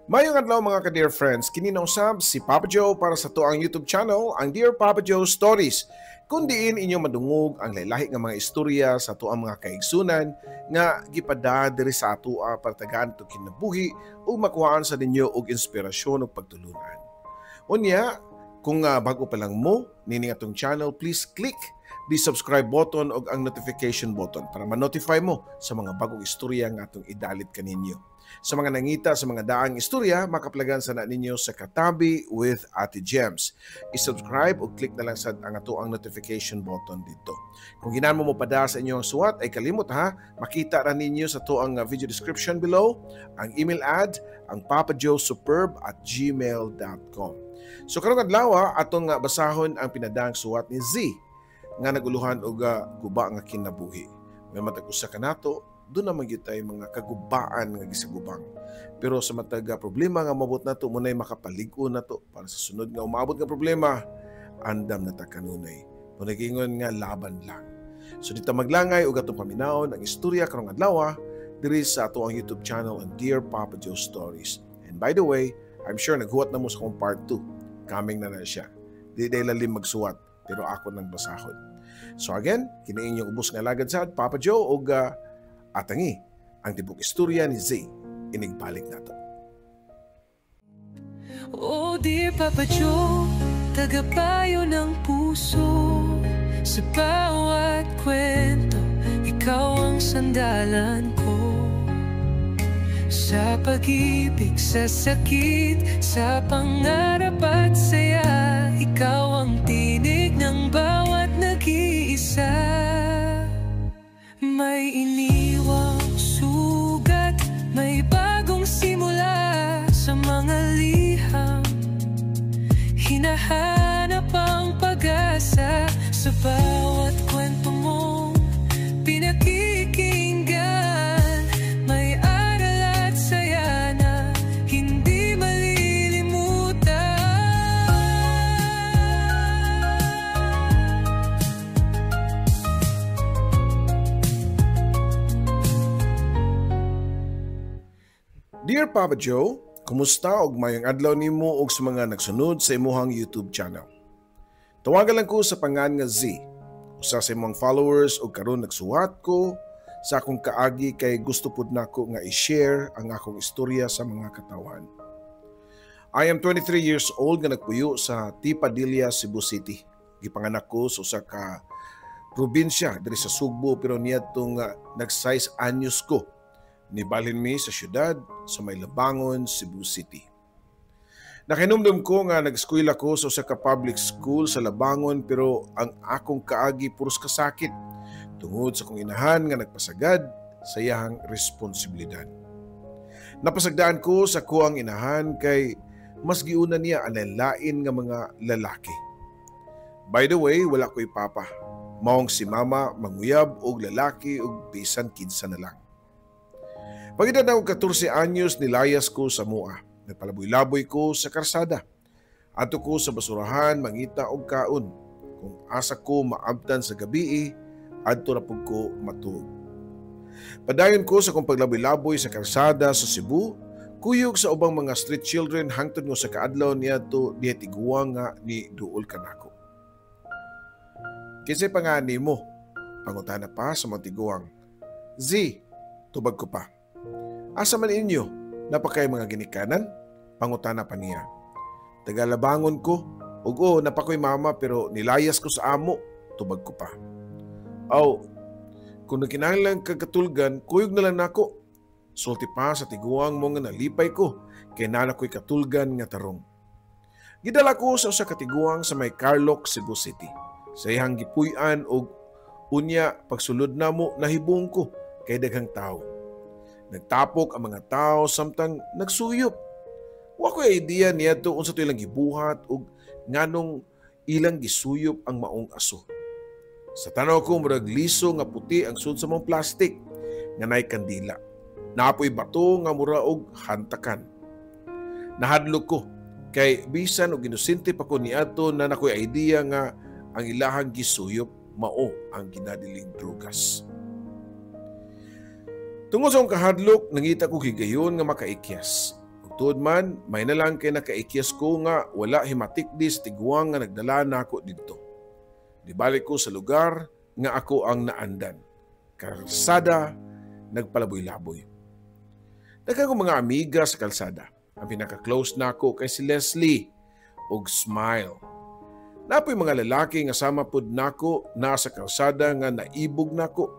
Mayong adlaw, mga ka-dear friends, kini na usab si Papa Joe para sa atoang YouTube channel, ang Dear Papa Joe Stories, kung diin inyo madungog ang lahi nga mga istorya sa atoang mga kaigsunan nga gipada diri sa atoa para tagaan to kinabuhi ug makuhaan sa ninyo og inspirasyon ug pagtulunan. Unya, kung bago pa lang mo nini atong channel, please click the subscribe button ug ang notification button para ma-notify mo sa mga bagong istorya nga atong idalit kaninyo. Sa mga nangita sa mga daang istorya, makaplagan sa na ninyo sa Katabi with Ate Gems. I-subscribe o click na lang sa ang atoang notification button dito. Kung ginahan mo pada sa inyong suwat, ay kalimot ha, makita ra ninyo sa atoang video description below, ang email ad, ang papajoesuperb@gmail.com. So karong adlaw, atong basahon ang pinadaang suwat ni Z nga naguluhan og guba nga kinabuhi. May matag usa ka nato, doon naman gyud tay mga kagubaan nga gisagubang. Pero sa matag problema nga mabot nato, munay makapalig-on nato para sa sunod nga umabot nga problema, andam na ta kanunay. Munay giingon nga laban lang. So dito maglangay ug atong paminaon ang istorya karong adlaw diri sa ato ang YouTube channel, ang Dear Papa Joe Stories. And by the way, I'm sure naghuwat na mo sa akong part 2. Coming na na siya. Di day lalim magsuwat, pero ako nang basahon. So again, kini inyong ubos nga alagad sa Papa Joe og atangi ang tibok istorya ni Z. Inigbalik nato. Oh dear Papa Joe, tagapayo ng puso. Sa bawat kwento, ikaw ang sandalan ko. Sa pag-ibig, sa sakit, sa pangarap at saya, ikaw ang tinig ng bawat nag-iisa. May iniwang sugat, may bagong simula. Sa mga liham, hinahanap ang pag-asa. Sa bawat kwento mong pinakikinggan, may aral at saya na hindi malilimutan. Dear Papa Joe, kumusta og mayong adlaw nimo og sa mga nagsunod sa imuhang YouTube channel. Tawagan lang ko sa pangan nga Z, usa sa imong followers, og karon nagsuwat ko sa akong kaagi kay gusto pud nako nga i-share ang akong istorya sa mga katawhan. I am 23 years old nga nagpuyo sa T. Padilla, Cebu City. Gipanganak ko sa usa ka probinsya diri sa Sugbo, pero niadtong nag-6 anyos ko nibalhin mi sa syudad sa may Labangon, Cebu City. Nakahinumdum ko nga nag-eskwela ko sa usa ka public school sa Labangon, pero ang akong kaagi puros kasakit tungod sa kong inahan nga nagpasagad sa iyahang responsibilidad. Napasagdaan ko sa kuang inahan kay mas giuna niya ang lain nga mga lalaki. By the way, wala ko'y papa. Maong si mama manguyab og lalaki og bisan kinsa na lang. Pag-edad og 14 anyos, nilayas ko sa mua. Nagpalaboy-laboy ko sa karsada. Adto ko sa basurahan mangita og kaon. Kung asa ko maabtan sa gabii, adto ra pud ko matuog. Padayon ko sa akong paglaboy-laboy sa karsada sa Cebu, kuyog sa ubang mga street children hangtod ngo sa kaadlaw niadto diha tiguang nga ni duol kanako. "Kinsay pangalan nimo?" pangutana pa sa mga tiguang. "Z," tubag ko pa. "Asa man inyo? Napakay mga ginikanan?" pangutana pa niya. "Tagalabangon ko. Ug o, napakoy mama pero nilayas ko sa amo," tubag ko pa. "Aw, kung nagkinahanglan kag katulgan, kuyog na lang nako," sulti pa sa tiguang mo nga nalipay ko kay nana ko'y katulgan nga tarong. Gidala ko sa usa ka tiguang sa may Carlock, Cebu City. Sa iyang gipuy-an og unya pagsulod namo nahibong ko kay daghang tawo. Nagtapok ang mga tao samtang nagsuyop. Wa ko'y idea niadto unsa to ilang gibuhat ug nganong ilang gisuyop ang maong aso. Sa tanaw ko murag liso nga puti ang sud sa mong plastic nga nay kandila. Naapoy bato nga mura og hantakan. Nahadlok ko kay bisan og inosente pa ko niadto na nakoy idea nga ang ilahang gisuyop mao ang ginadiling drugas. Tungod sa akong kahadlok, nangita ko higayon nga makaikyas. Ug Tuod man, may na lang kay nakaikyas ko nga wala himatik di sa tiguang nga nagdala nako didto. Dibalik ko sa lugar nga ako ang naandan. Kalsada, nagpalaboy-laboy. Daghan ko mga amiga sa kalsada. Ang pinaka-close nako kay si Leslie og Smile. Napoy mga lalaki nga sama pud nako na sa kalsada nga naibog nako.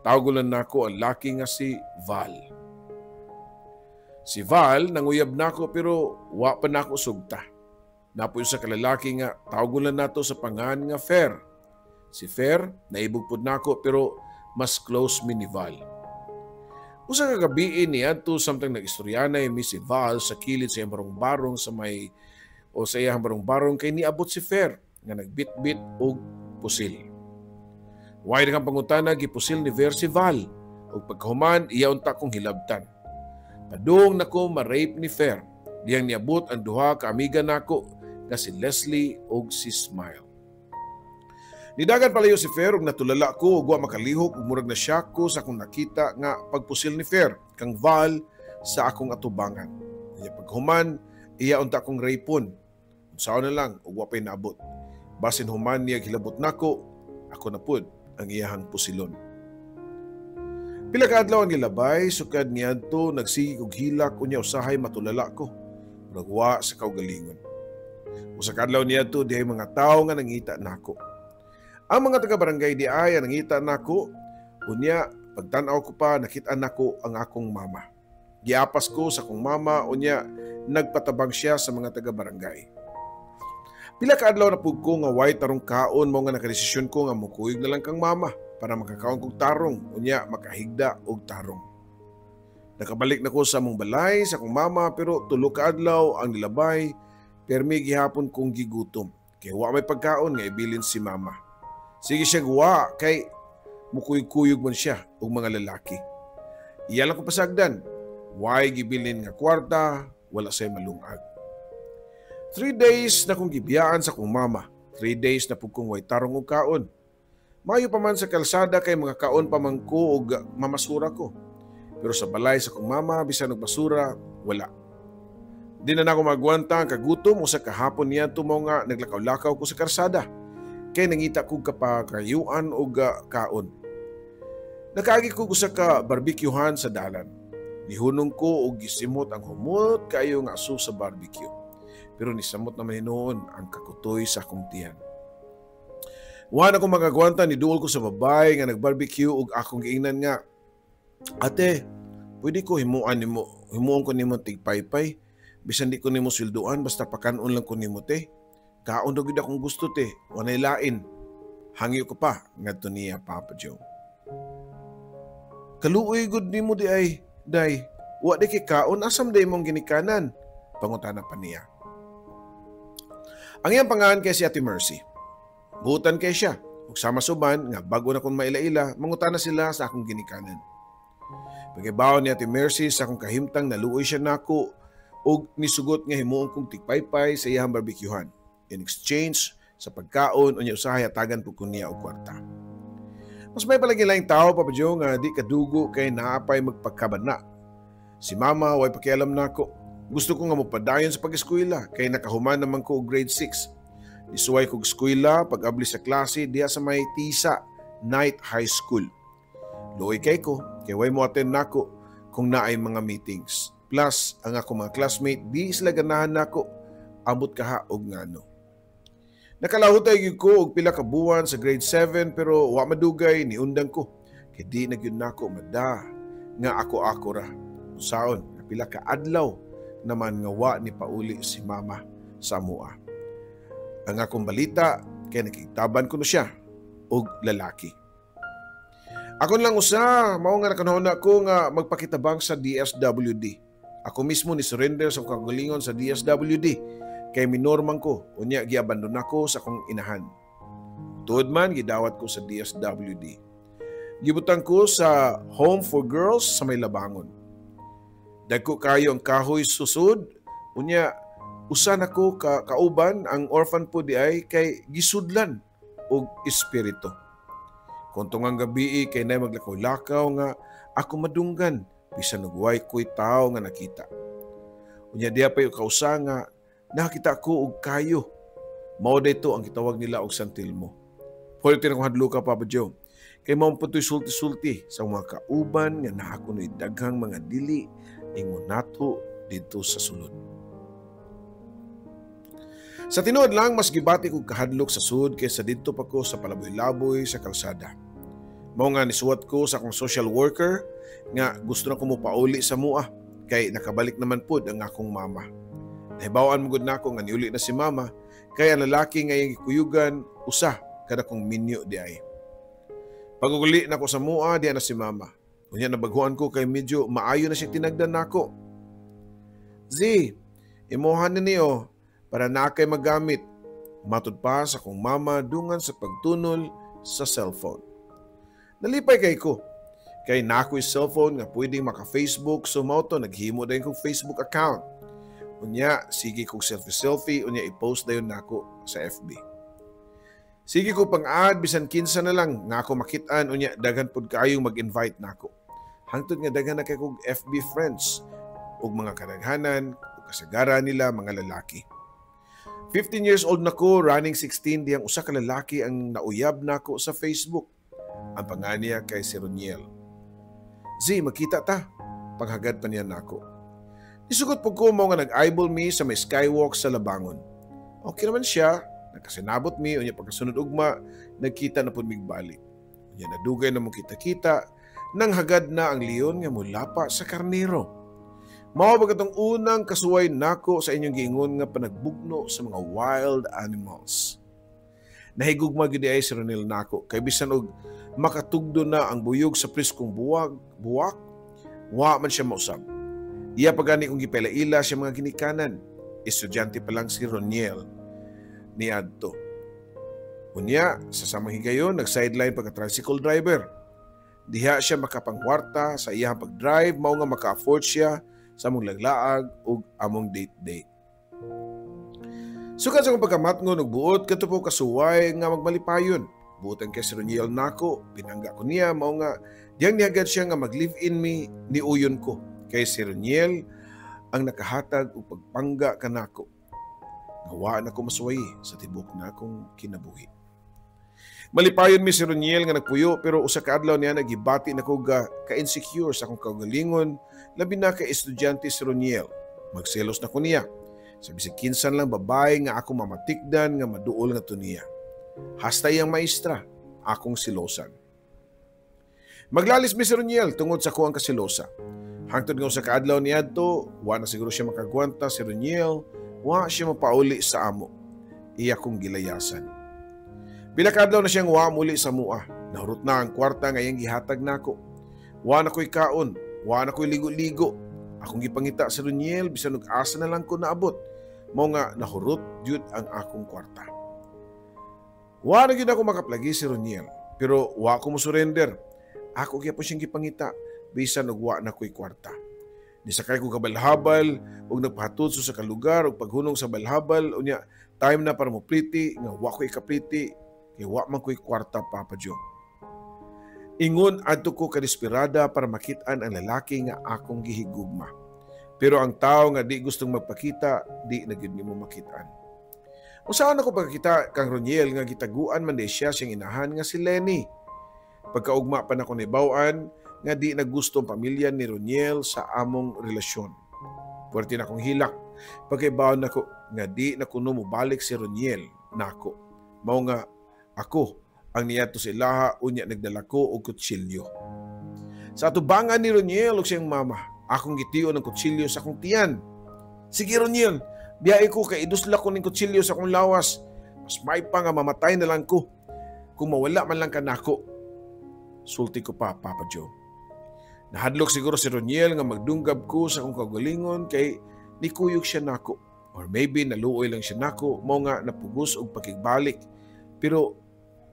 Tawgon nako ang laki nga si Val. Si Val nanguyab nako pero wa pa nako sugta. Napoy usa ka lalaki nga tawgon lang nato sa pangan nga Fer. Si Fer naibog pud nako pero mas close mi ni Val. Usa ka gabii niadto samtang nag-istoryanay mi si Val sa kilid sa iyang barong-barong sa may o sa iyang barong-barong kay niabot si Fer nga nagbitbit og pusil. Way kang pangutana, gipusil ni Fer si Val ug pagkahuman iya unta kong hilabtan. Padung nako ma-rape ni Fer diyang niabot ang duha ka amiga nako nga si Leslie ug si Smile. Nidagan palayo si Fer ug natulala ko ug wa makalihok ug murag na shock ko sa akong nakita nga pagpusil ni Fer kang Val sa akong atubangan. Iya paghuman, iya unta akong rapon. Unsaon na lang ug wa pay naabot. Basin human niya hilabot nako, ako na pud ang iyahang pusilon. Pila ka adlaw ang gilabay sukad niadto nagsige kog hilak unya usahay matulala ko. Murag wa sa kaugalingon. Usa ka adlaw niadto dihay mga tawo nga nangita nako. Ang mga taga-barangay di ay nangita nako, unya pagtan-aw ko pa nakita nako ang akong mama. Giapas ko sa akong mama unya nagpatabang siya sa mga taga-barangay. Pila ka adlaw na pud ko nga way tarong kaon mao nga nakadesisyon ko nga mokuyog na lang kang mama para makakaon kog tarong unya makahigda og tarong. Nakabalik na ko sa among balay sa akong mama pero 3 ka adlaw ang nilabay permi gihapon kong gigutom kay wa may pagkaon nga ibilin si mama. Sige siya guwa kay mukuyog-kuyog man siya og mga lalaki. Iya lang ko pasagdan. Way gibilin nga kwarta, wala say malungag. 3 days na kong gibiyaan sa kong mama. 3 days na pud kong way tarong og kaon. Mayo pa man sa kalsada kay mga kaon pa man ko og mamasura ko. Pero sa balay sa kong mama, bisan og basura, wala. Di na nako magwanta ang kagutom usa ka hapon niya tumo nga naglakaw-lakaw ko sa kalsada. Kay nangita kog kapakayuan og kaon. Nakaagi ko usa ka barbecuehan sa dalan. Nihunong ko og gisimot ang humot kayo nga aso sa barbecue. Pero nisamot naman hinuon ang kakutoy sa akong tiyan. Wa na ko magagwanta, niduol ko sa babae nga nagbarbecue og akong giingnan nga, "Ate, pwede ko himuan nimo, himuon ko nimo tigpaypay, bisan di ko nimo swelduan, basta pakanon lang ko nimo te. Kaon daw gid akong gusto te, wanay lain." Hangyo ko pa ngadto niya, Papa Joe. "Kaluoy gud nimo di ay, day, wa di kay kaon, asam day mong ginikanan?" pangutana pa niya. Ang iyang pangalan kay si Ate Mercy. Buutan kay siya. Ug sama suban nga bago na kon maila-ila, mangutana sila sa akong ginikanan. Pagkibaw ni Ate Mercy sa akong kahimtang, naluoy siya nako ug nisugot nga himuon kong tigpaypay sa iyang barbecuehan. In exchange sa pagkaon unya usahay hatagan pud ko niya og kwarta. Mas may palagi laing tao, Papa Joe, nga di kadugo kay naapay magpagkabana. Si Mama way pakialam nako. Gusto ko nga mopadayon sa pag-eskwela kay nakahuman naman ko og grade 6. Nisuway kog eskwela pag-abli sa klase diha sa may Tisa Night High School. Luoy kay ko kay way mo attend nako kung naay mga meetings. Plus ang akong mga classmate di sila ganahan nako, ambot kaha og ngano. Nakalahutay gyud ko og pila ka buwan sa grade 7 pero wa madugay niundang ko. Kay di na gyud nako mada nga ako-ako ra. Usaon nga pila ka adlaw naman nga wa ni pauli si mama sa amoa. Ang akong balita kay nakitaban ko no siya og lalaki. Akon lang usa mao nga nakanahuna ko nga magpakitabang sa DSWD. Ako mismo ni surrender sa kagalingon sa DSWD kay minor man ko, unya giabandon ako sa akong inahan. Tuod man gidawat ko sa DSWD. Gibutang ko sa Home for Girls sa may Labangon. Dagko kayo ang kahoy susud, unya usa nako ka kauban ang orphan po di ay kay gisudlan og espiritu. Kung tungang gabi kay nay maglakaw-lakaw nga ako madunggan bisan nagway ko'y tao nga nakita. Unya diha pa'y kausa nga nakita ko og kayo. Mao dito ang gitawag nila og San Telmo. Pwede na kong hadluka, Papa Joe. Kay mao po to'y sulti-sulti sa mga kauban nga naa kuno'y daghang mga dili ingon nato dito sa sulod. Sa tinuod lang, mas gibati kog kahadlok sa sud kaysa didto pa ko sa palaboy-laboy sa kalsada. Mao nga nisuwat ko sa akong social worker nga gusto na ko mopauli sa mua kay nakabalik naman pud ang akong mama. Nahibaw-an man gud nako nga niuli na si mama kay ang lalaki nga iyang gikuyugan usa kada kong minyo diay. Pag-uli nako sa mua, diya na si mama. Unya nabaghuan ko kay medyo maayo na siya tinagdan nako. "Z, imuhan ni niyo para na kay magamit," matud pa sa akong mama dungan sa pagtunol sa cellphone. Nalipay kay ko. Kay naa ko'y cellphone nga pwedeng maka-Facebook, so mao to naghimo dayon kong Facebook account. Unya sige kog selfie-selfie, unya i-post dayon nako sa FB. Sige ko pang-add bisan kinsa na lang nga ako makit-an, unya daghan pud kaayong mag-invite nako. Hangtod nga daghan na kay kog FB friends ug mga kadaghanan ug kasagaran nila mga lalaki. 15 years old na ko, running 16, diyang usa ka lalaki ang nauyab nako sa Facebook. Ang pangalan niya kay si Roniel. "Z, magkita ta," panghagad pa niya nako. Nisugot po ko, mao nga nag-eyeball mi sa may skywalk sa Labangon. Okay naman siya, nagkasinabot mi, unya pagkasunod ugma, nagkita na pud mig balik. Unya nadugay na mo kita-kita, nang hagad na ang leon nga mulapa sa karnero. Mao ba katong unang kasuway nako sa inyong giingon nga panagbugno sa mga wild animals. Nahigugma gyud ay si Ronel nako kay bisan og makatugdo na ang buyog sa preskong buwag, buwak, wa man siya mausab. Iya pa gani kong gipaila-ila siya mga ginikanan. Estudyante pa lang si Roniel niadto. Unya, sa samang higayon, nag-sideline pagka tricycle driver. Diha siya makapangwarta sa iyang pag-drive, mao nga maka-afford siya sa among laglaag ug among date-date. Sukad sa akong pagkamatngon og buot kadto po kasuway nga magmalipayon. Buotan kay si Roniel nako, pinangga ko niya, mao nga diyang nihagad siya nga mag-live-in mi, niuyon ko. Kay si Roniel ang nakahatag og pagpangga kanako. Nga wa na ko masuway sa tibok nakong kinabuhi. Malipayon mi si Roniel nga nagpuyo, pero usa ka adlaw niya nagibati nako ga ka-insecure sa akong kaugalingon, labi na kay estudyante si Roniel. Magselos na ko niya. Sa bisag kinsan lang babae nga ako mamatikdan nga maduol nga niya. Hasta iyang maestra, akong silosan. Maglalis mi si Roniel tungod sa kuang kasilosa. Hangtod nga usa ka adlaw niadto, wa na siguro siya makagwanta si Roniel, wa siya mapauli sa amo. Iya kong gilayasan. Pila ka adlaw na siyang wa muli sa mua. Nahurot na ang kwarta nga iyang gihatag nako. Wa na ko'y kaon, wa na ko'y ligo-ligo. Akong gipangita si Roniel bisan og asa na lang ko naabot. Mao nga nahurot jud ang akong kwarta. Wa na gyud ako makaplagi si Roniel, pero wa ko mo surrender. Ako gyapon siyang gipangita bisan og wa na ko'y kwarta. Nisakay ko kabalhabal ug nagpahatod sa kalugar ug paghunong sa balhabal, unya time na para mo pliti nga wa ko ikapliti kay wa man ko'y kwarta, Papa Joe. Ingon adto ko kadesperada para makit-an ang lalaki nga akong gihigugma. Pero ang tao nga di gustong magpakita, di na gyud nimo makit-an. Unsaon ako pagkakita kang Roniel nga gitaguan man di siya siyang inahan nga si Lenny? Pagkaugma pa nako nahibaw-an nga di na gusto ang pamilya ni Roniel sa among relasyon. Puwerte na akong hilak. Pagkaibaw nako nga di na kuno mobalik si Roniel nako. Mao nga ako ang niadto sa ilaha, unya nagdala ko og kutsilyo. Sa atubangan ni Roniel ug siyang mama, akong gitiyon ang kutsilyo sa akong tiyan. "Sige Roniel, biyahe ko kay idusla ko ning kutsilyo sa akong lawas. Mas may pa nga mamatay na lang ko kung mawala man lang ka nako," sulti ko pa, Papa Joe. Nahadlok siguro si Roniel nga magdunggab ko sa akong kaugalingon kay nikuyog siya nako. Or maybe naluoy lang siya nako, mao nga napugos og pakigbalik. Pero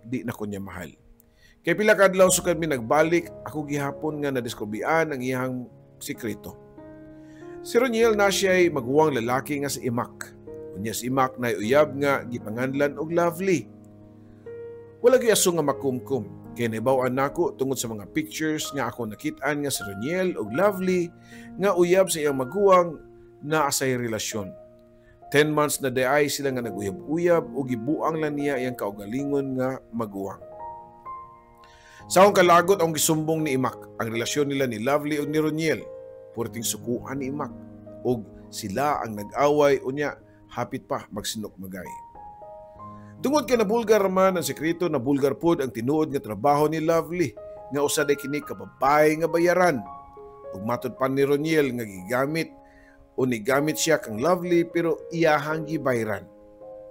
di na ko niya mahal. Kay pila ka adlaw sukad mi nagbalik, ako gihapon nga nadiskubrian ang iyang sikreto. Si Roniel na siya'y maguwang lalaki nga si Imak. Unya si Imak na uyab nga gipanganlan og Lovely. Wala gyud aso nga makumkum. Kay nahibaw-an nako tungod sa mga pictures nga ako nakit-an nga si Roniel og Lovely nga uyab sa iyang maguwang naa say relasyon. 10 months na diay sila nga nag-uyab-uyab o gibuang lang niya iyang kaugalingon nga maguwang. Sa akong kalagot, ang gisumbong ni Imak ang relasyon nila ni Lovely ug ni Roniel. Purting sukuan ni Imak ug sila ang nag-away, unya hapit pa magsinok magay. Tungod kay nabulgar man ang sekreto, na bulgar pod ang tinuod nga trabaho ni Lovely nga usa day kini ka babae nga bayaran. Ug matod pa ni Roniel nga gigamit o nigamit siya kang Lovely pero iyahang gibayran.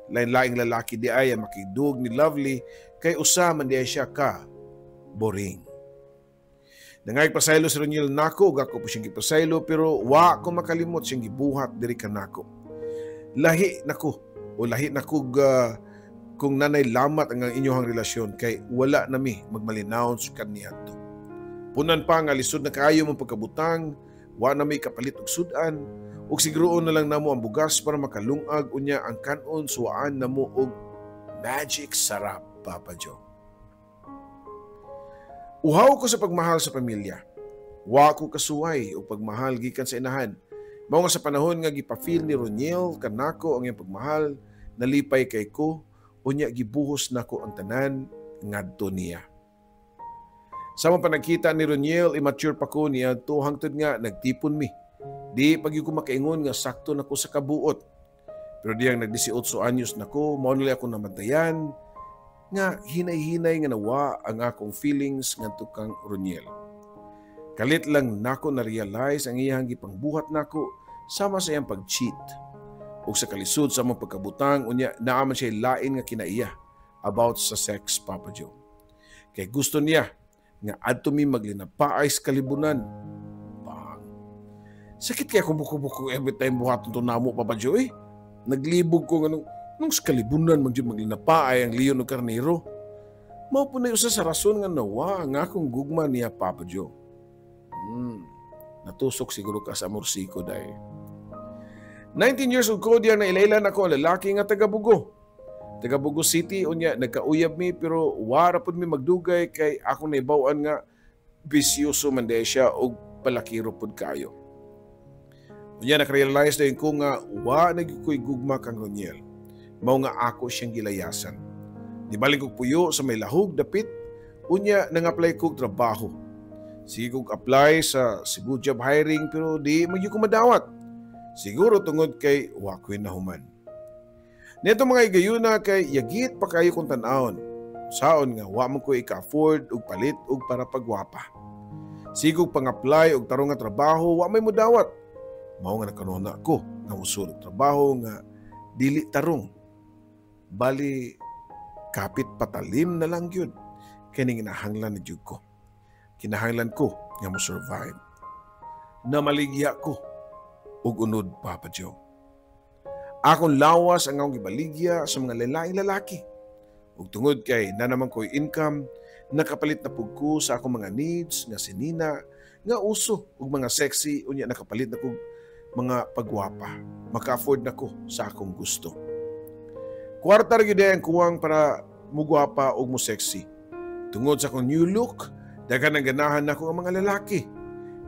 Lain-laing lalaki di ay ang makidug ni Lovely kay usa man di ay siya ka boring. Nangay pasaylo si Roniel nako ug ako po siyang gipasaylo, pero wa ko makalimot siyang gibuhat diri kanako. Lahi nako o lahi nako kung nanay lamat ang inyong relasyon kay wala nami magmalinawon sa kaniadto. Punan pa nga lisod na kaayo mong pagkabutang, wa nami kapalit og sudan, ug siguroon na lang namo ang bugas para makalungag, unya ang kanon suwaan namo og Magic Sarap, Papa Joe. Uhaw ko sa pagmahal sa pamilya. Wa ko kasuway og pagmahal gikan sa inahan. Mao nga sa panahon nga gipa-feel ni Roniel kanako ang iyang pagmahal, nalipay kay ko, unya gibuhos nako ang tanan ngadto niya. Sa among panagkita ni Roniel, immature pa ko niya to hangtod nga nagtipon mi. Di pag ko makaingon nga sakto nako sa kabuot. Pero diyang nag-18 anyos nako, mao nila ako namantayan nga hinay-hinay nga nawa ang akong feelings ngadto kang Roniel. Kalit lang nako na-realize ang iyang gipangbuhat nako sama sa iyang pag-cheat. Ug sa kalisod sa among pagkabutang, unya naa man siya lain nga kinaiya about sa sex, Papa Joe. Kay gusto niya nga adto mi maglinapaay sa kalibunan. Bang. Sakit kaya kubuko-buko every time buhaton to namo, Papa Joe eh. Naglibog ko nga nung sa kalibunan man jud maglinapaay ang leon ug karnero. Mao po na usa sa rason nga nawa ang akong gugma niya, Papa Joe. Natusok siguro ka sa morsiko dahil. 19 years old ko diyan na ilaylan ako ang lalaki nga taga Bugo. Taga Bugo City, unya nagkauyab mi pero wara pud mi magdugay kay ako naibaw-an nga bisyoso man diay siya og palakiro pud kayo. Unya nakarealize dayon ko nga wa na gyud ko'y gugma kang Roniel. Mao nga ako siyang gilayasan. Nibalik kog puyo sa may lahog dapit, unya nang-apply kog trabaho. Sige kog apply sa Cebu job hiring pero di man gyud ko madawat. Siguro tungod kay wa ko'y nahuman. Neto mga igayuna kay yagit pa kayo kong tan-awon. Saon nga wa man ko ika-afford og palit og para pagwapa. Sigog pang-apply og tarong nga trabaho, wa may mudawat. Mao nga nakanuna ko nga musulod trabaho nga dili tarong. Bali kapit patalim na lang gyud kay kinahanglan na gyud ko. Kinahanglan ko nga mo survive. Namaligya ko og unod, Papa Joe. Akong lawas ang akong gibaligya sa mga lalaing lalaki. Ug tungod kay na naman ko'y income, nakapalit na pug ko sa akong mga needs nga sinina, nga uso ug mga sexy, unya nakapalit na kog mga pagwapa. Maka-afford na ko sa akong gusto. Kwarta ra gyud ang kuwang para mugwapa ug mo sexy. Tungod sa akong new look, daghan ang ganahan nako ang mga lalaki.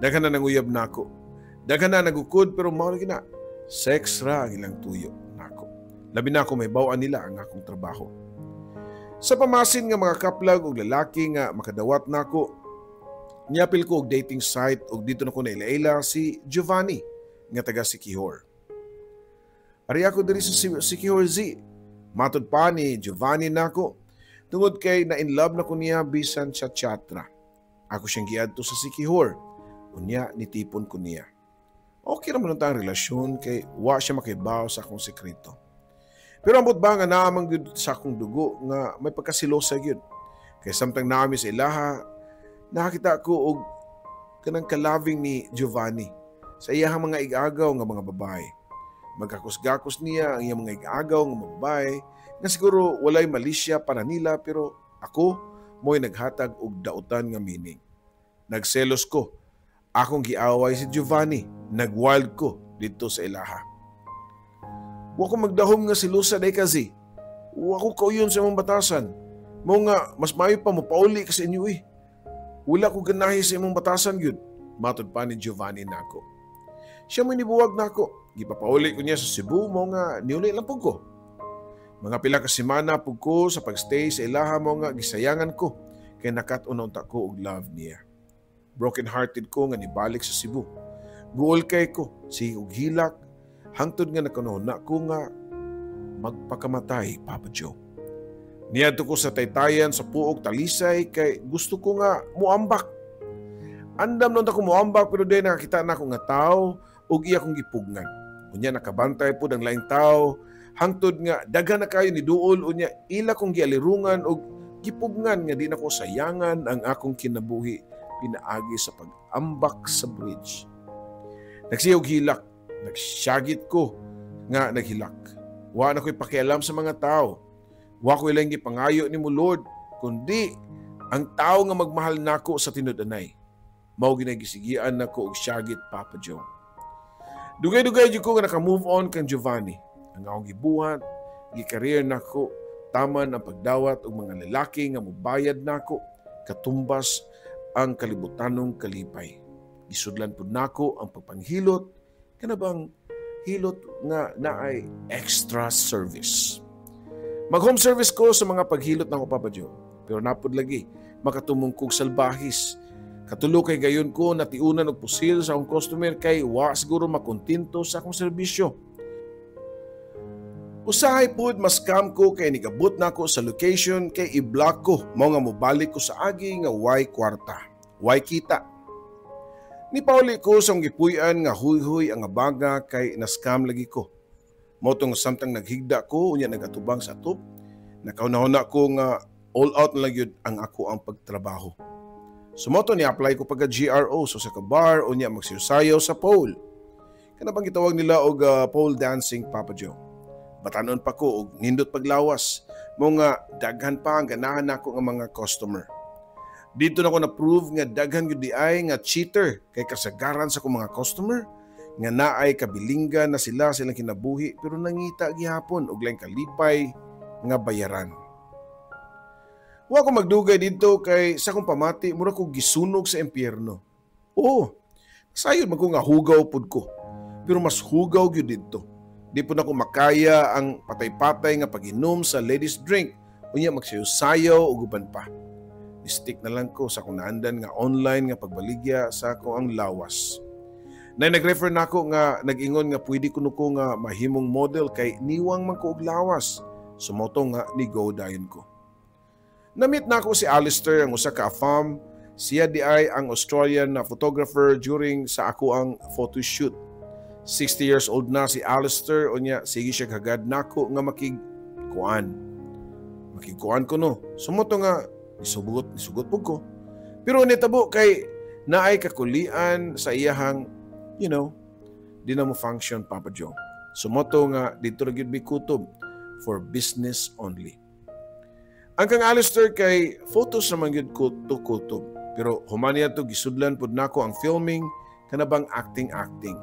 Daghan na nanguyab nako. Daghan na nagukod pero mao ra gyud na. Sex ra ang ilang tuyo nako. Labi na ako may bawaan nila ang akong trabaho. Sa pamasin nga mga kaplag og lalaki nga makadawat nako, niapil ko og dating site og dito na ko naila-ila si Giovanni nga taga Siquijor. Ari ako diri sa Siquijor Z. Matod pa ni Giovanni nako, tungod kay na in love na ko niya bisan sa chatra. Ako siyang giadto sa Siquijor. Unya nitipon ko niya. Okay naman ang relasyon kay wa siya makibaw sa akong sekreto. Pero ambot ba nga naamang gyud sa akong dugo nga may pagkasilosa gyud. Kay samtang naami sa ilaha, nakakita ko og kanang kalaving ni Giovanni sa iyahang mga igagaw nga mga babae. Magkakos-gakos niya ang iyang mga igagaw nga mga babae nga siguro walay malisya para nila, pero ako mo'y naghatag og dautan nga meaning. Nagselos ko. Akong giaway si Giovanni. Nagwild ko dito sa ilaha. Wa ko magdahom nga silusa day kasi. Wa ko kauyon sa imong batasan. Mao nga mas maayo pa mo pauli ka sa inyo eh. Wala ko ganahi sa imong batasan gyud. Matod pa ni Giovanni nako. Siya mo nibuwag nako. Gipapauli ko niya sa Cebu mo nga niuli lang pud ko. Mga pila ka semana pud ko sa pagstay sa ilaha mo nga gisayangan ko kay nakat-on na unta ko og love niya. Broken hearted ko nga nibalik sa Cebu. Guol kay ko, sige og hilak, hangtod nga nakanahuna ko nga magpakamatay, Papa Joe. Niadto ko sa Taytayan sa Puok, Talisay kay gusto ko nga muambak. Andam nun ako muambak pero di nakakita na ako nga tao ug iya kong gipugngan. Unya nakabantay pud ang laing tao hangtod nga daghan na kayo ni duol, unya ila kong gialirungan og gipugngan nga di nako sayangan ang akong kinabuhi pinaagi sa pag-ambak sa bridge. Nagsiyog hilak, nagsyagit ko nga naghilak. Wa na ko'y pakialam sa mga tao. Wa ko ilang gipangayo ni mo Lord, kundi ang tao nga magmahal nako sa tinud-anay. Mao ginagisigian nako og syagit, Papa Joe. Dugay-dugay jud ko nga naka-move on kang Giovanni. Ang akong gibuhat, gi-career nako, taman ang pagdawat og mga lalaki nga mobayad nako, katumbas ang kalibutanong kalipay. Gisudlan pud nako ang pagpanghilot, kana bang hilot nga naay extra service. Mag-home service ko sa mga paghilot nako, Papa Joe. Pero napod lagi, makatumong kog salbahis. Katulo kay gayon ko natiunan og pusil sa akong customer kay wa siguro makontento sa akong serbisyo. Usahay pud ma-scam ko kay nigabot nako sa location kay i-block ko mao nga mobalik ko sa agi nga way kwarta, way kita. Nipauli ko sa akong gipuy-an nga huy-huy ang abaga kay na-scam lagi ko. Mao to nga samtang naghigda ko unya nagatubang sa atop, nakauna-una ko nga all out na lang yun ang ako ang pagtrabaho. So mao to ni-apply ko pagka GRO so sa ka-bar unya magsayaw sa pole. Kana bang gitawag nila og pole dancing, Papa Joe. Batanon pa ko og nindot paglawas mo nga daghan pa ang ganahan nako nga mga customer. Dito na ko na-prove nga daghan gyud di ay nga cheater kay kasagaran sa akong mga customer nga naay kabilinggan na sila silang kinabuhi pero nangita gihapon og laing kalipay nga bayaran. Wa ko magdugay didto kay sa akong pamati mura ko gisunog sa impyerno. Oo, sayon man ko nga hugaw pud ko pero mas hugaw gyud didto. Di pud nako makaya ang patay-patay nga pag-inom sa ladies drink unya magsayaw-sayaw ug uban pa. Stick na lang ko sa akong naandan nga online nga pagbaligya sa ako ang lawas. Nay nag-refer nako nga nag-ingon nga pwede kuno ko nga mahimong model kay niwang man ko og lawas. Sumoto nga ni go dayon ko. Na-meet nako si Alistair, ang usa ka afam. Siya di ay ang Australian na photographer during sa ako ang photo shoot. 60 years old na si Alistair unya sige siya hagad nako nga makigkuan. Makigkuan ko no. Sumoto nga nisugot pud ko. Pero nitabo kay naay kakulian sa iyahang, di na mo function, Papa Joe. Sumoto nga dito ra gyud mi kutob for business only. Ang kang Alistair kay photos naman gyud ko to kutob. Pero human niya to gisudlan pud nako ang filming kana bang acting-acting.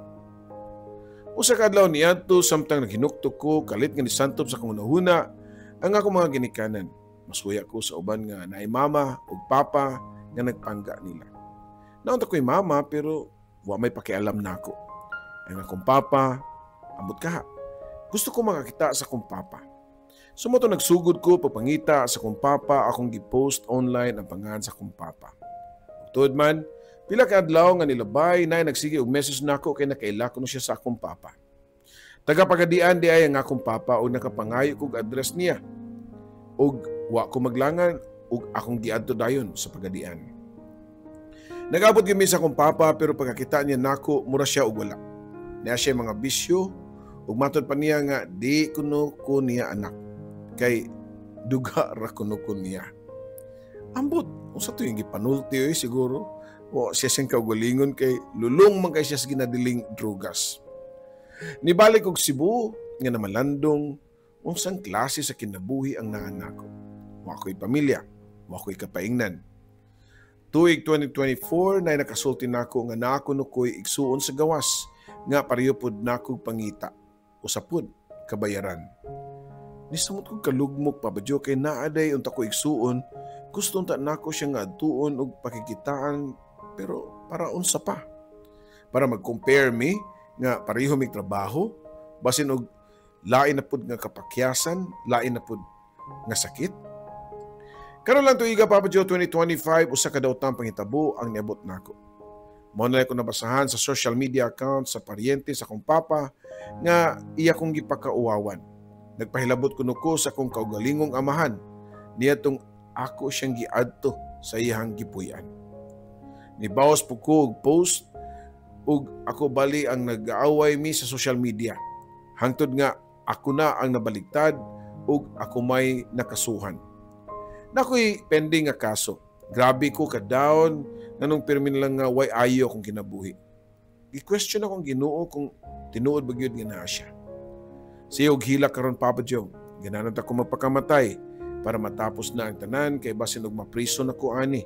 Usa ka adlaw niadto samtang naghinuktok ko kalit nga nisantop sa akong hunahuna ang akong mga ginikanan. Masuya ko sa uban nga naay mama ug papa nga nagpangga nila. Naunta ko'y mama pero wa may pakialam nako. Ang akong papa, ambot kaha. Gusto ko makakita sa akong papa. Sumoto nagsugod ko pagpangita sa akong papa, akong gipost online ang pangalan sa akong papa. Tuod man, pila ka adlaw nga nilabay na nagsige og message nako kay nakaila ko siya sa akong papa. Taga Pagadian di ay ang akong papa og nakapangayo kog address niya. Og wa ko maglangan og akong giadto dayon sa Pagadian. Nag-abot gyud mi sa akong papa pero pagkakita niya nako mura siya og wala. Niya siya mga bisyo ug matod pa niya nga di kuno ko niya anak kay duga ra kuno ko niya. Ambot unsa to yung gipanulti oy siguro. O siya siyang kaugalingon kay lulong man kay siya sa ginadiling drugas. Nibalik og Cebu nga namalandong unsang klase sa kinabuhi ang naa nako. Wa ko'y pamilya, wa ko'y kapaingnan. Tuig 2024 na nakasulti nako nga naa kuno ko'y igsuon sa gawas nga pareho pod nako pangita. Usa pod kabayaran. Nisamot kog kalugmok, Papa Joe, kay naaday unta ko igsuon, gusto unta nako siya nga adtuon og pakikitaan pero para unsa pa? Para mag-compare me Nga pareho mig trabaho, basin og lain na pud nga kapakyasan, lain na pud nga sakit. Karon lang tuiga, Papa Joe, 2025, usa ka daotang panghitabo ang niabot nako. Mao na ko nabasahan sa social media account sa paryente sa akong papa nga iya kong gipakauwawan. Nagpahilabot kuno ko sa akong kaugalingong amahan niadtong ako siyang giadto sa iyang gipuy-an. Nibawas po ko og post ug ako bali ang nag-aaway mi sa social media. Hangtod nga ako na ang nabaligtad ug ako may nakasuhan. Nakoy pending nga kaso. Grabe ko ka-down nganong pirmi lang nga way ayo akong kinabuhi. Gi-question akong Ginoo kung tinuod ba gyud nga naa siya. Sige og hilak karon, Papa Joe. Ganahan ta ko magpakamatay para matapos na ang tanan kay basin og mapriso na ko ani.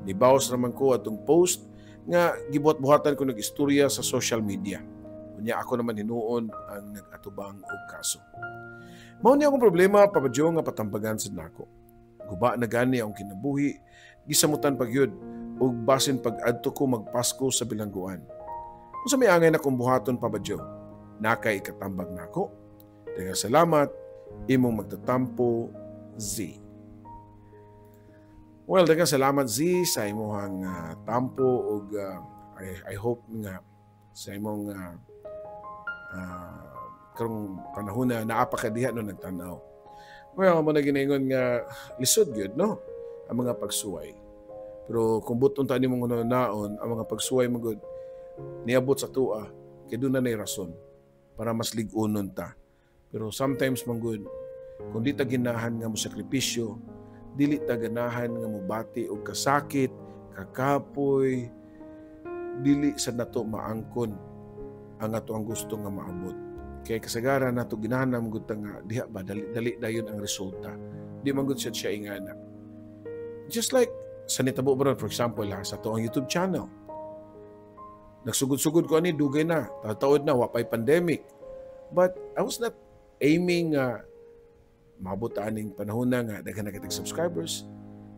Nibawas naman ko atong post nga gibuhat-buhatan ko nag-istorya sa social media. Unya ako naman hinuon ang nag-atubang og kaso. Mao ni akong problema, Papa Joe, nga patambagan sad nako. Guba na gani akong kinabuhi, gisamutan pa gyud ug basin pag-adto ko magpasko sa bilangguan. Unsa may angay na kong buhaton, Papa Joe? Nakay ikatambag nako. Daghang salamat, imong magtatampo, Z. Well, daghang salamat, Z, sa imong tampo ug I hope nga sa imong karong panahon na naa pa ka diha no nagtan-aw. Well, mao na ginaingon nga lisod gyud no ang mga pagsuway. Pero kung buton ta nimong naon ang mga pagsuway mo gud niabot sa tua kay duna nay rason para mas lig-unon ta. Pero sometimes man gud, kung di ta ginahan nga mo sakripisyo, dili ta ganahan nga mobati og kasakit, kakapoy, dili sa nato maangkon ang ato ang gusto nga maabot. Kay kasagaran nato ginahan man gud ta nga diha ba dali, dali dayon ang resulta. Di man gud siya ingana. Just like sa nitabo bro, for example ha, sa ato ang YouTube channel. Nagsugod-sugod ko ani dugay na, tataod na, wa pay pandemic. But I was not aiming nga maabot aning panahon na nga daghan na kitag subscribers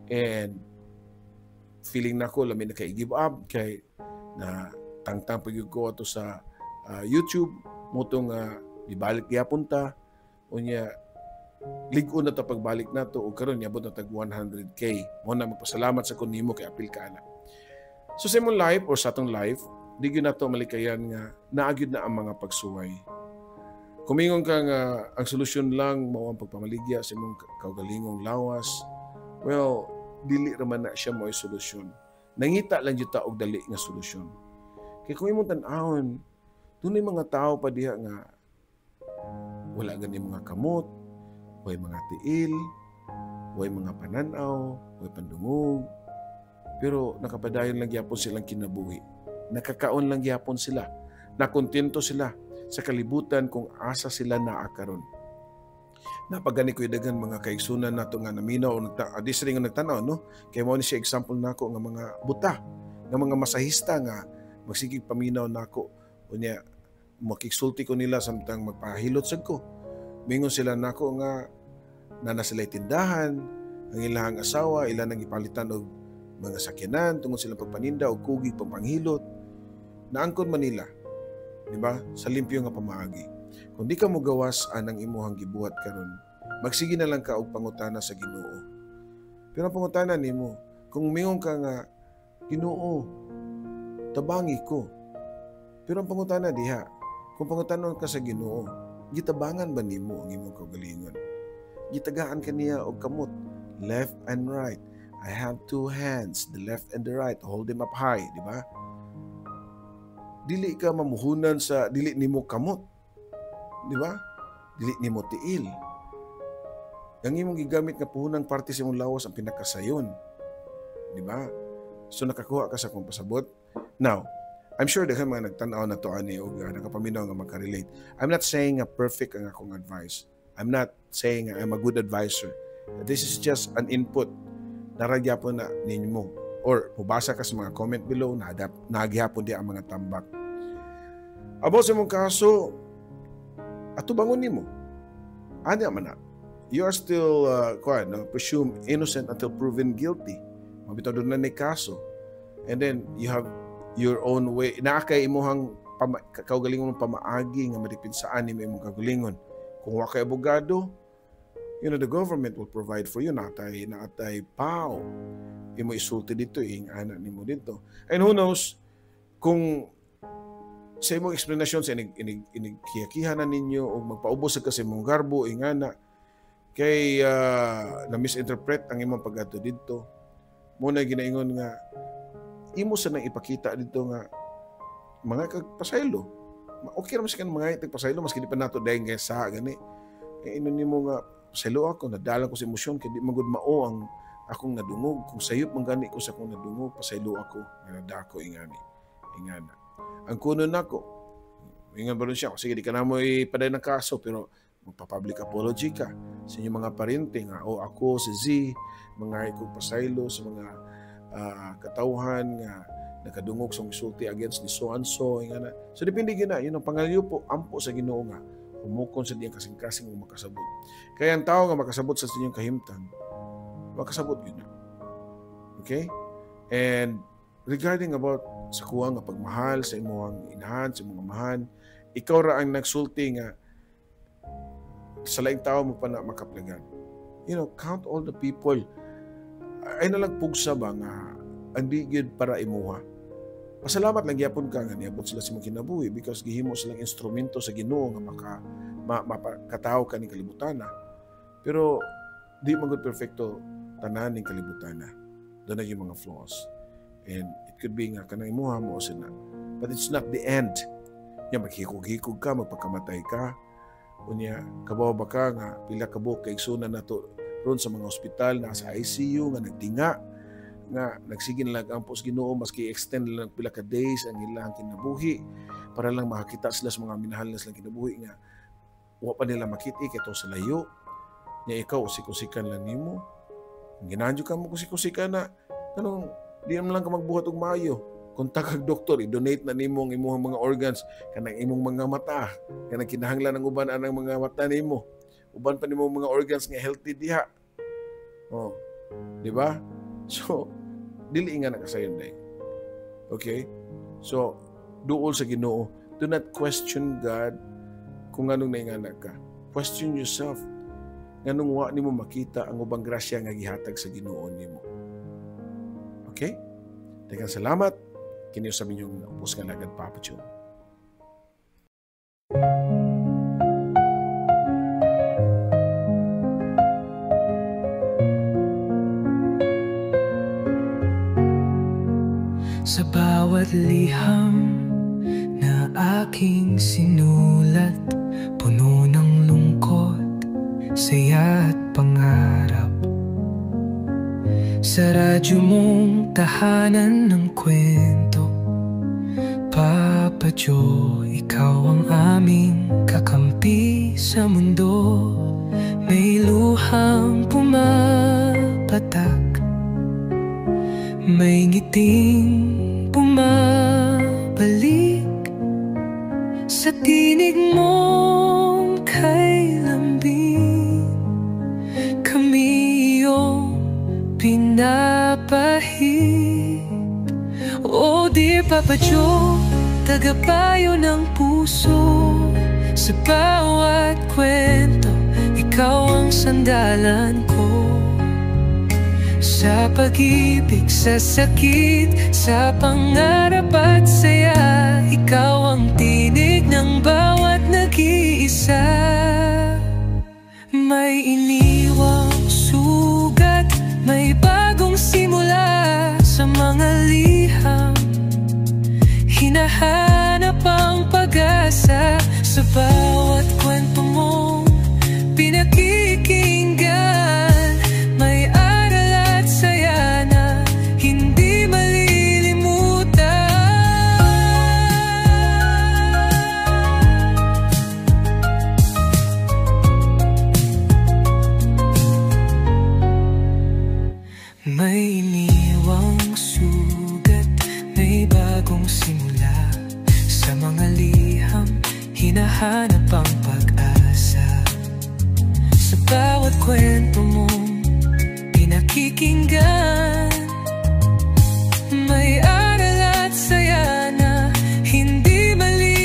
and feeling nako lami na kay give up kay na tangtang pag ko ato sa YouTube mao tong ibalik gyapon ta, unya lig-on na ta pagbalik nato ug karon niabot na tag 100K. Mao na magpasalamat sa kun nimo kay apil ka ana. So sa imong life or sa atong life, di gyud nato malikayan nga naa gyud na ang mga pagsuway. Kumingon ka nga ang solusyon lang mao ang pagpamaligya sa imong kaugalingong lawas, well, dili ra man na siya mo'y solusyon. Nangita lang jud ta og dali nga solusyon. Kay kung imong tan-awon, dunay mga tao pa diha nga wala gani mga kamot, way mga tiil, way mga pananaw, way pandungog, pero nakapadayon lang gyapon silang kinabuhi. Nakakaon lang gyapon sila. Nakontento sila sa kalibutan kung asa sila naa karon. Napagani ko daghan mga kaigsunan nato nga naminaw o nagta adi sa nga nagtan-aw no, kay mao ni siya example nako nga mga buta nga mga masahista nga magsigig paminaw nako, unya makigsulti ko nila samtang magpahilot sad ko. Mingon sila nako nga na na sila tindahan, ang ilang asawa ila nang gipalitan og mga sakyanan tungod silang pagpaninda og kugi pagpanghilot. Naangkon man nila, di ba, sa limpyo nga pamaagi. Kung di ka mogawas anang imuhang gibuhat karon, magsige na lang ka og pangutana sa Ginoo. Pero ang pangutana nimo, kung mingon ka nga, "Ginoo, tabangi ko." Pero ang pangutana diha, kung pangutanon ka sa Ginoo, gitabangan ba nimo ang imong kaugalingon? Gitagaan ka niya og kamot, left and right. I have two hands, the left and the right. Hold them up high, di ba? Dili ka mamuhunan sa dili nimo kamot. Di ba? Dili nimo tiil. Ang imong gigamit nga puhunang parte sa imong lawas ang pinakasayon. Di ba? So nakakuha ka sa akong pasabot. Now, I'm sure daghan mga nagtan-aw na to ani og nakapaminaw nga makarelate. I'm not saying nga perfect ang akong advice. I'm not saying nga I'm a good advisor. This is just an input. Naa ra gyapon na ninyo or mubasa ka sa mga comment below na naghihapon di ang mga tambak. About sa imong kaso, atubangon nimo. Ani man na. You are still kuan, no, presumed innocent until proven guilty. Mabitaw duna ni kaso. And then you have your own way. Naa kay imuhang kaugalingon mong pamaagi nga madipinsaan nimo imong kaugalingon. Kung wa kay abogado, the government will provide for you. Naatay PAO. Imo isulti dito, ing ana nimo dito. And who knows, kung sa imong explanation sa inig inig inig kiyakihan na ninyo o magpaubos ka sa imong garbo, ingana kay na misinterpret ang imong pag-adto didto, mo na ginaingon nga imo sa nang ipakita dito nga mga kagpasaylo. Okay ra man sa mga pasaylo, maski di pa nato dayon kay sa gani eh, inon nimo nga pasaylo ako, nadala ko sa emosyon kay di man gud mao ang akong nadungog. Kung sayop man gani ko sa akong nadungog, pasaylo ako nga nadako ingani ingana. Ang kuno nako, ingon ba rin siya, sige, di ka na mo ipaday ng kaso, pero magpa-public apology ka sa inyong mga parente nga, o ako si Z, mga ikong pasaylo sa mga katawhan nga nakadungog sa misulti against ni so and so, ingana. So depende gina, yun ang pangalyo po, ampo sa Ginoo nga humukon sa diyang kasing-kasing o makasabot. Kaya ang tao nga makasabot sa inyong kahimtang, makasabot yun na. Okay? And regarding about sa kuha nga pagmahal sa imong inahan, sa imong amahan, ikaw ra ang nagsulti nga sa laing tao mo pa na makaplagan. Count all the people. Ay nalagpugsa ba nga ang di gyud para imuha. Pasalamat lang gyapon ka nga niabot sila sa imong kinabuhi because gihimo silang instrumento sa Ginoo nga mapakatawo ka ning kalibutan. Pero di man gud perfecto tanan ning kalibutan. Doon na yung mga flaws. And it could be nga kanang imuha mo sila. But it's not the end. Nya maghikog-hikog ka, magpakamatay ka. Unya, kabaw ba ka nga pila ka buok kaigsunan nato ron sa mga ospital na sa ICU nga nagtinga nga nagsige na lang ang pos Ginoo maski extend lang pila ka days ang ilang kinabuhi para lang makakita sila sa mga minahal na silang kinabuhi nga wa pa nila makita kay sa layo. Nya ikaw usik-usikan lang nimo. Ginahan ka mo kusik-usikan na kanong di naman lang ka magbuhat og maayo. Kontak kag doktor, i-donate na nimo ang imong mga organs, kanang imong mga mata, kanang kinahanglan ang uban anang mga mata nimo. Uban pa nimo mga organs nga healthy diha. Oh, di ba? So, dili nga nakasayon day. Okay? So, duol sa Ginoo. Do not question God kung anong naingana ka. Question yourself. Nganong wa nimo makita ang ubang grasya nga gihatag sa Ginoo nimo. Okay? Daghang salamat. Kini sa inyong ubos nga lagad, Papa Joe. Sa bawat liham na aking sinulat, puno ng lungkot, saya at pangarap. Sa radyo mong tahanan ng kwento, Papa Joe, ikaw ang aming kakampi sa mundo. May luhang pumapatak, may ngiting bumabalik. Sa tinig mong kay lambing, kami iyong pinapahid. Oh dear Papa Joe, tagapayo ng puso. Sa bawat kwento, ikaw ang sandalan ko. Sa pag-ibig, sa sakit, sa pangarap at saya, ikaw ang tinig ng bawat nag-iisa. May iniwang sugat, may bagong simula. Sa mga liham, hinahanap ang pag-asa. Sa bawat kwento mong pinakikinggan, may aral at saya na hindi malilimutan. May iniwang sugat, may bagong simula. Sa mga liham, hinahanap ang pag-asa. Sa bawat kwento mong pinakikinggan, may aral at saya na hindi malilimutan.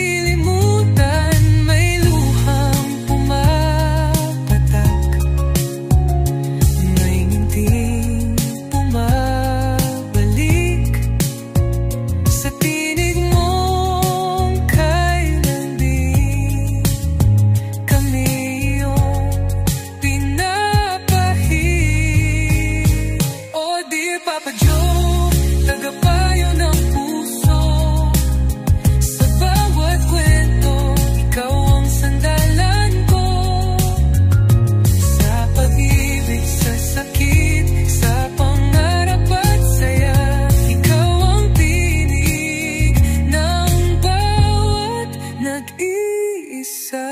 nag-iisa.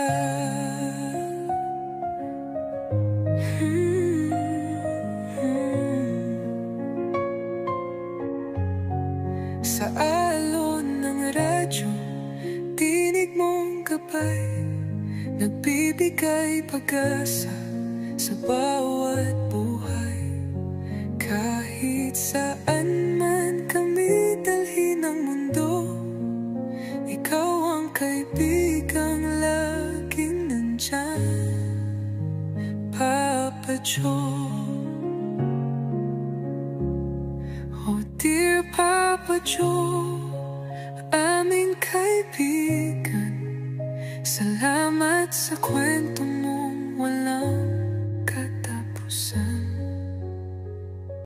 Sa alon ng radyo, tinig mong gabay, nagbibigay pag-asa sa bawat buhay. Kahit saan man kami dalhin ng mundo, ikaw ang kaibigang laging nandyan, Papa Joe. Oh dear Papa Joe, aming kaibigan, salamat sa kwento mong walang katapusan.